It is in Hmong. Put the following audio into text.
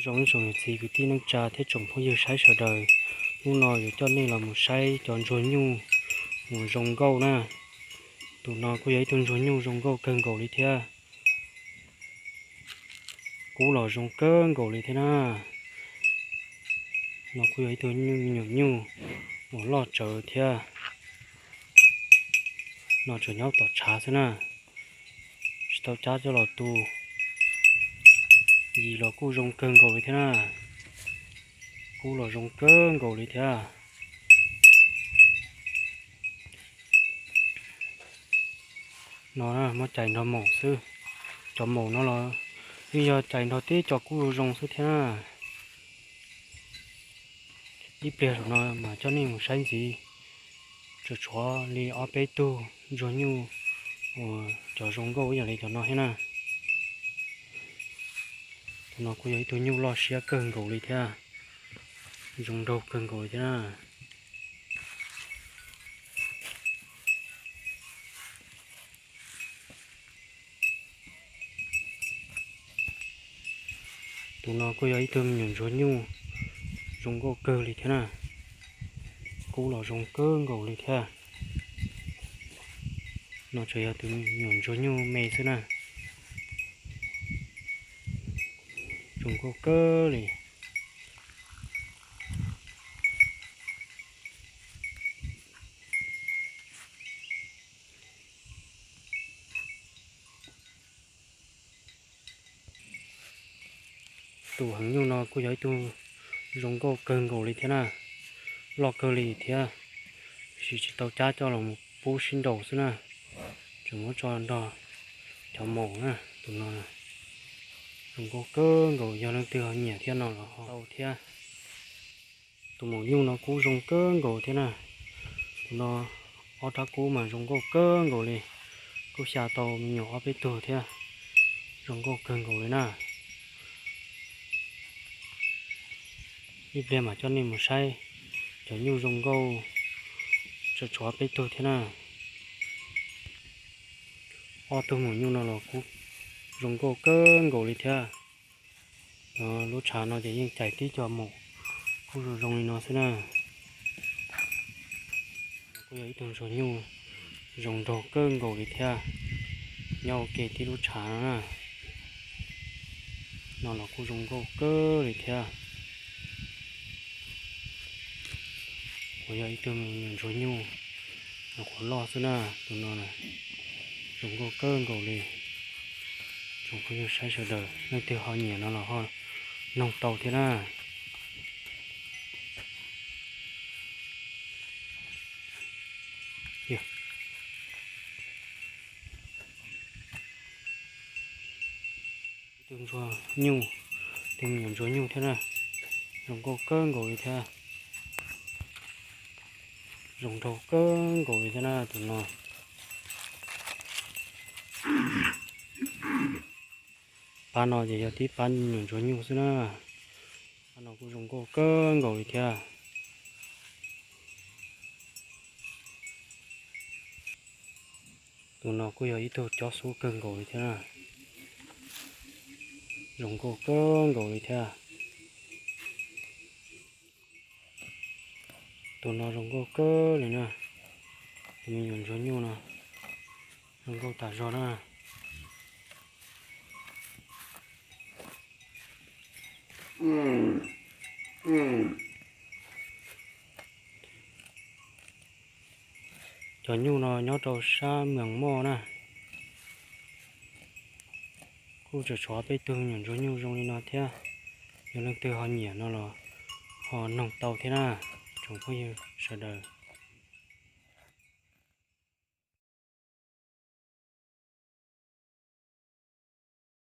Zoo ib tsoom niam txiv kwv tij neej tsa thiab tsoom phooj ywg saib sawv daws, hnub no yuav coj nej los mus saib cov ntsuag nyuj mus zoo nkauj na. Tus no kuj yog ib tug ntsuag nyuj zoo nkauj kawg nkaus li thiab. Kub los zoo kawg nkaus li thiab na. No kuj yog ib tug nyuam nyuj uas loj tsawv thiab. No tseem nyob tom tshav xwb na, tsis tau cab coj los tu. Yim los kuj zoo kawg nkaus li thiab na. Kub los zoo kawg nkaus li thiab. No muab cais nrog maum xwb. Cov maum no los yeej yog cais nrog tib co kub zoo zoo xwb thiab na. Ib pliag zaum no mas coj nej mus saib ntxiv, tseem tshuav li ob peb tug ntsuag nyuj uas cov zoo nkauj ib yam li cov no thiab na. Tus no kuj yog ib tug nyuj loj siab kawg nkaus li thiab, zoo nraug kawg nkaus li thiab na. Tus no kuj yog ib tug me nyuam ntsuag nyuj zoo nkauj kawg li thiab na. Kub los zoo kawg nkaus li thiab. No tseem yog tus me nyuam ntsuag nyuj me xwb na. Zoo nkauj kawg li. Tus heev nyuj no kuj yog ib tug zoo nkauj kawg nkaus li thiab na, loj kawg li thiab, tiam sis tsis tau cab coj los mus pub sib nraus xwb na, tseem muab tso nrog cov maum na. Tus no zoo nkauj kawg nkaus, yog leej twg ho nyiam thiab no los ho tau thiab. Tus maum nyuj no kub zoo kawg nkaus thiab na. Tus no ob rab kub mas zoo nkauj kawg nkaus li, kuj xya tau me nyuam ob peb tug thiab, zoo nkauj kawg nkaus li na. Ib pliag mam coj nej mus saib cov nyuj zoo nkauj, tseem tshuav peb tug thiab na. Ob tug maum nyuj no los kuj zoo nkauj kawg nkaus li thiab. Lub tshav no ces yeej cais tib co maum kuj zoo zoo li no xwb na. Kuj yog ib tug ntsuag nyuj zoo nraug kawg nkaus li thiab, nyob ua ke tib lub tshav no na. No los kuj zoo nkauj kawg li thiab. Kuj yog ib tug me nyuam ntsuag nyuj los qhuav loj xwb na. Tus no zoo nkauj kawg nkaus li. Tsoom phooj ywg saib sawv daws, leej twg ho nyiam no los ho noog tau thiab na. Tus ntsuag nyuj, tus me nyuam ntsuag nyuj thiab na, zoo nkauj kawg nkaus li thiab. Zoo nraug kawg nkaus li thiab na tus no. Pab no ces yog tib pab me nyuam ntsuag nyuj xwb na. Pab no kuj zoo nkauj kawg nkaus li thiab. Tus no kuj yog ib tug cob xub kawg nkaus li thiab na. Zoo nkauj kawg nkaus li thiab. Tus no zoo nkauj kawg li na. Tus me nyuam ntsuag nyuj no zoo nkauj tas zog na. Cov nyuj no nyob rau sab Mees Moj na. Kuj tseem tshuav peb tug me nyuam ntsuag nyuj zoo li no thiab. Yog leej twg ho nyiam no los ho noog tau thiab na, tsoom phooj ywg sawv daws.